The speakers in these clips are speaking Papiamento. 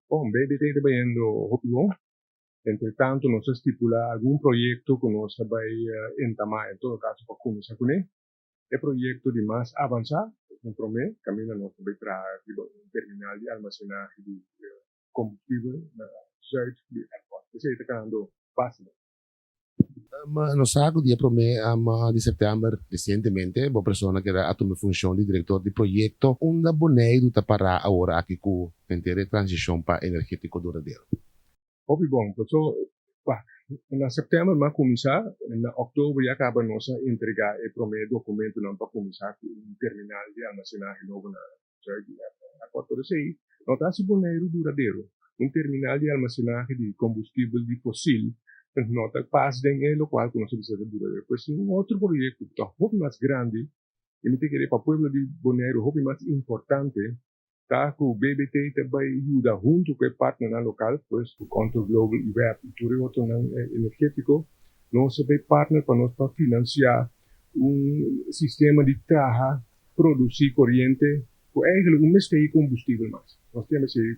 Bon, BBT ta bayendo hopi bon. Entre tanto, nos a stipulá algun proyekto ku nos ta bai entamá, en todo kaso pa kuminsá kuné. E proyekto di mas avansá, un promé, kaminda nos ta bai traha riba un terminal di almasenahe di kombustibel na sùit di airport. Esei ta kanando basta. Nos sa ku dia promé di sèptèmber resientemente bo persona keda a tuma e funshon di direktor di proyekto. Unda Boneiru ta pará awor aki ku henter e transishon pa energétiko duradero? Hopi bon, paso na sèptèmber mi a kuminsá, na òktober ya kaba nos a entregá e promé dokumentonan pa kuminsá ku un terminal di almasenahe nobo na Zuid di airport. Pero esei no ta hasi Boneiru duradero. Un terminal di almasenahe di kombustibel di fosil no ta pas den e lokual ku nos a bisa ta duradero. Pues tin un otro proyekto ku ta hopi mas grandi i mi ta kere pa pueblo di Boneiru hopi mas importante ta ku BBT ta bai yuda huntu ku e partnernan lokal, pues ku Contour Global i web i tur e otronan energétiko, nos a bai partner pa nos pa finansiá un sistema di traha produsí koriente ku eigenlijk no mester ei kombustibel mas. Nos tin mester ei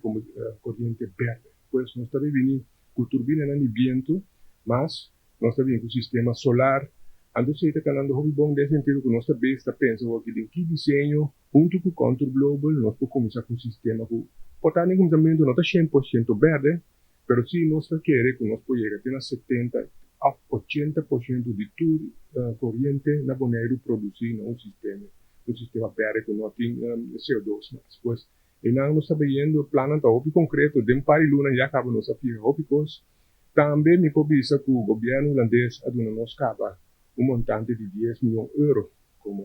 koriente bèrdè. Pues nos ta bai bini ku turbinanan di bientu, mas nos ta bini ku sistema solar. Anto esei ta kanando hopi bon den sentido ku nos ta bes ta pensa awor den ki diseño huntu ku Contour Global nos por kuminsá ku un sistema ku por ta den kuminsamentu no ta 100% bèrdè, pero si nos ta kere ku nos por yega te na 70 òf 80% di tur koriente na Boneiru produsí na un sistema bèrdè ku no tin CO2 mas. Pues einan nos ta bayendo, plannan ta hopi konkreto, den par di luna ya kaba nos a fiha hopi kos. Tambe mi por bisa ku gobièrnu hulandes a duna nos kaba un montante di 10 mion euro komo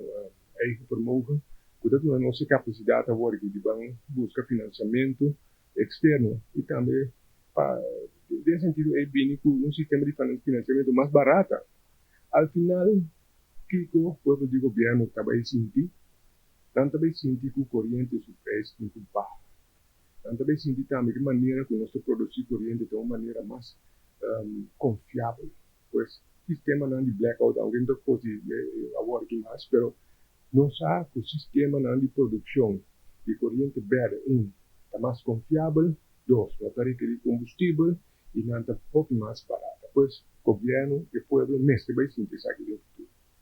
eigen vermogen, ku ta duna nos e kapasidat awor di ban buska finansiamentu eksterno i tambe pa den sentido ei bini ku un sistema di finansiamentu mas barata. Al final, kiko pueblo di gobièrnu ta bai sinti? Nan ta bai sinti ku koriente su preis tin ku baha. Nan ta bai sinti tambe ku manera ku nos ta produsí koriente ta un manera mas konfiabel. Pues sistemanan di blackout, aunke no ta kos di awor aki mas, pero nos sa ku sistemanan di produkshon di koriente bèrdè, un, ta mas konfiabel, dos, no ta rekerí kombustibel i nan ta hopi mas barata. Pues gobièrnu i pueblo mester bai sinti esaki den futuro.